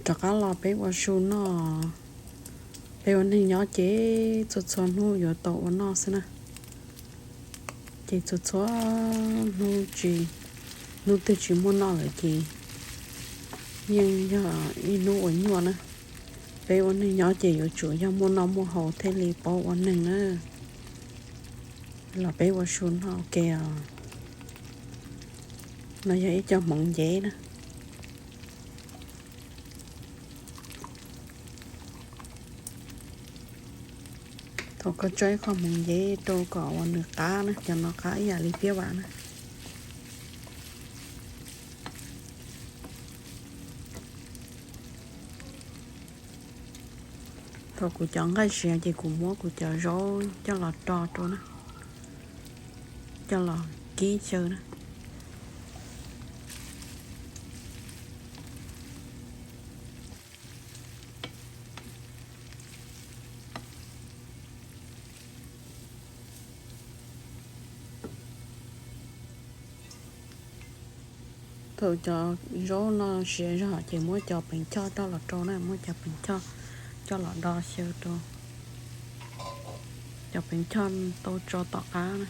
Rov qab los peb ua su noj. Peb ua neeg nyob ces txhua txhua hnub yuav tau ua noj xwb na. Ces txhua txhua hnub tsis, hnub twg tsis muaj noj lawm ces yeej yog ib hnub uas nyuaj na. Peb ua neeg nyob ces yuav tsum yog muaj noj muaj haus thiaj li paub ua neeg na. Los peb ua su noj ua ke os. No yog ib co hmoov ncev na. Thaum koj tso ib qho hmoov ncev rau kom uas nws qab na, cov no qab ib yam li piab vam na. Thaum kuv cov nqaij siav ces kuv muab kuv cov zaub coj los ro rau na, coj los kib xyaw na. Thaum cov zaub no siav zog ces muab cov peev choj coj los rau na, muab cov peev choj coj los do xyaw rau. Cov peev choj tau tso tom qab na.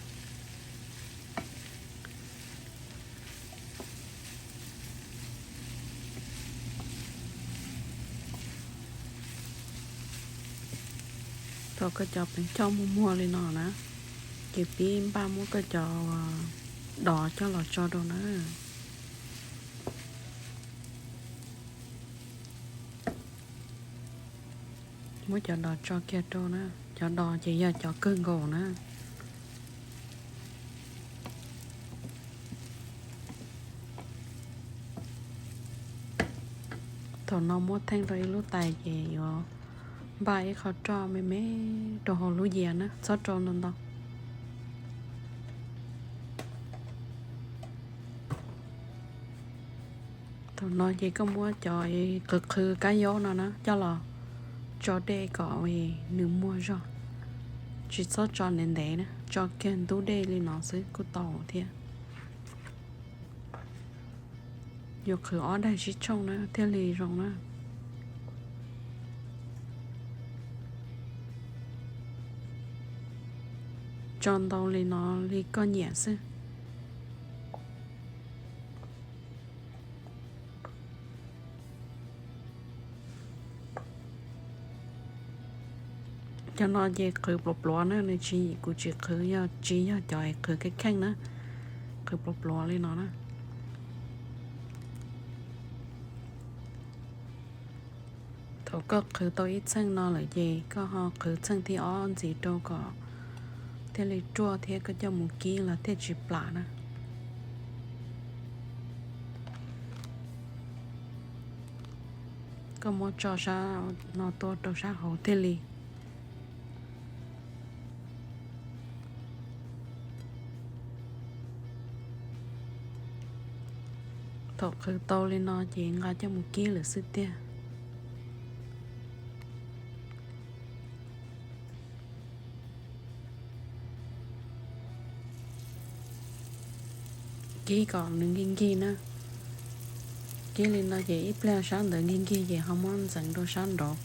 Thaum koj cov peev choj muag muag li no na, ces pib npaj muab koj cov dos coj los tso rau na. Muab cov dos tso kiag rau na. Cov dos ces yog cov kawg nkaus na. Thaum no muab theej rau ib lub tais ces yuav npaj ib qho roj me me rau hauv lub yias na, txhob rau ntau ntau. Thaum no ces koj muab cov qhwv qhwv kab yaub no na coj los tso dej kom nws muag zog, tsis txhob tso ntev ntev na, tso kiag ntub dej li no xwb kuj tau thiab. Yuav qhwv ob daig tsib tshooj na thiaj li zoo na. Tso ntau li no li koj nyiam xwb. Cov no ces qhwv pluav pluav na, nws tsis, kuv tsis qhwv, yog tsis yog cov es qhwv keej kheej na, qhwv pluav pluav li no na. Thaum koj qhwv tau ib txheej no lawm ces koj ho qhwv txheej thib ob ntxiv rau kom thiaj li ruaj thiab koj coj mus kib los thiaj tsis plam na. Koj muab tso sab no tuaj rau sab hauv thiaj li. Thaum qhwv tau li no ces nqa coj mus kib lawm xwb tiag. Kib kom nws nkig nkig na. Kib li no ces ib pliag sab ntawd nkig nkig ces ho muab ntxeev rau sab nraud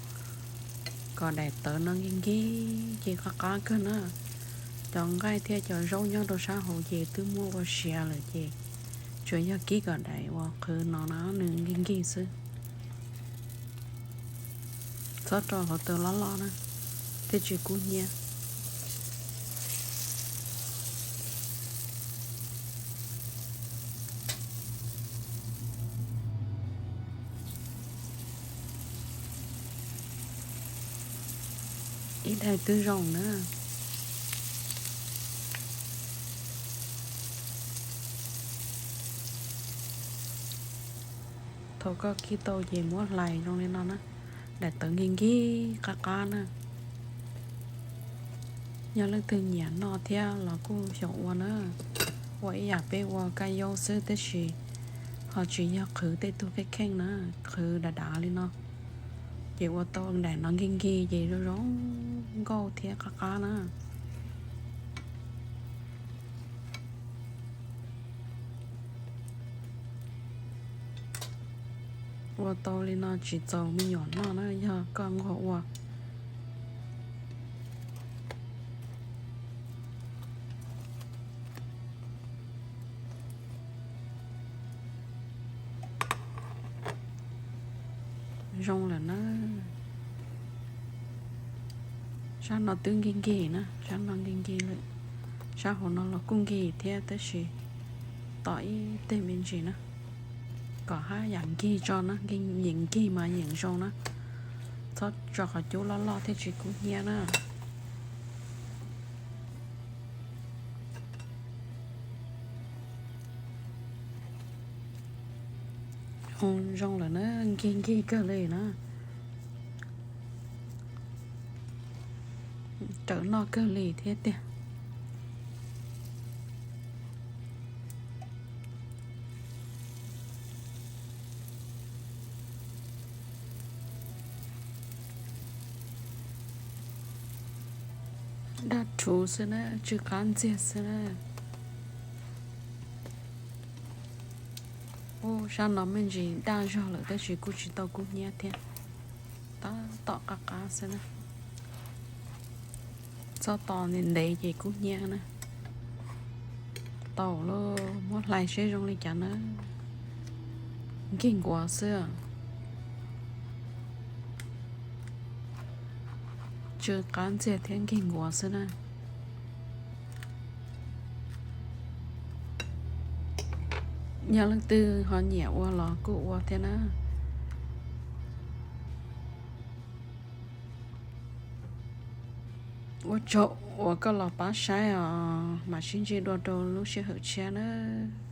kom daim tawv no nkig nkig ces qab qab kawg na. Cov nqaij thiab cov zaub nyob rau sab hauv ces twb muab ua siav lawm ces tsuas yog kib kom daim uas qhwv no na nws nkig nkig xwb. Txhob rau hluav taws loj loj na, thiaj tsis kub hnyiab. Ib daim twb zoo na. Thaum koj kib tau ces muab hlais zoo li no na, daim tawv nkig nkig qab qab na. Yog leej twg nyiam noj thiab los kuj xyaum ua na, ua ib yam peb ua kab yaub xwb tab sis ho tsis yog qhwv tej tug kheej kheej na, qhwv dav dav li no ces ua tau daim no nkig nkig ces zoo zoo nkauj thiab qab qab na. Ua tau li no tsis txaus me nyuam noj na, yog koj nquag ua. Zoo lawm na. Sab no twb nkig nkig na, sab no nkig nkig lawm. Sab hauv no los kuj nkig thiab tab sis tos ib teg me ntsis na, kom haj yam nkig tso na, yeem nkig mas yeem zoo na. Txhob tso qhov cub loj loj thiaj tsis kub hnyiab na. Zoo lawm na, nkig nkig kawg li na. Rawm noj kawg li thiab tiag. Daj rhuv xwb na, tsw qab ntxiag xwb na. Ub, sab no me ntsis daj zog lawm tab sis kuj tsis tau kub hnyiab thiab, tab tom qab qab xwb na. Txhob tos ntev ntev ces kub hnyiab na. Tau lauj, muab hlais seb zoo li cas na. Nkig nkuav xwb. Tsw qab ntxiag thiab nkig nkuav xwb na. Yog leej twg ho nyiam ua los kuj ua thiab na. Ua tsaug uas koj los pab saib os, mam sib ntsib dua rau lub sij hawm tshiab nawb.